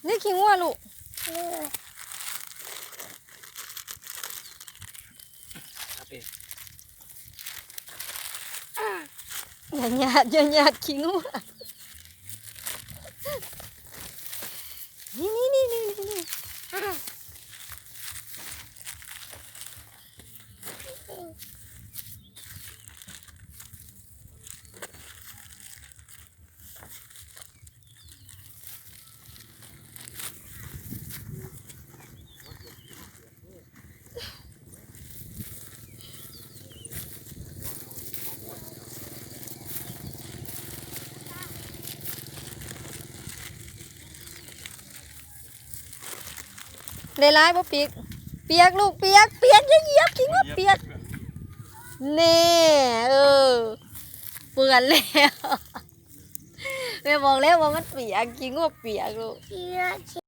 ນີ້ຂີ້ງົວລູກ. ຢ່າຫຍາດ ຢ່າຫຍາດຂີ້ງົວ. ນີ້ໆໆໆໆ. ໄດ້ຫຼາຍບໍ່ປີກ? ປຽກລູກ ປຽກ ປຽກ ຢ່າຢຽບ ຂີ້ງົວປຽກ. ແນ່ ເອີ ເປື້ອນແລ້ວ. ແມ່ບອກແລ້ວວ່າມັນປຽກ ຂີ້ງົວປຽກລູກ.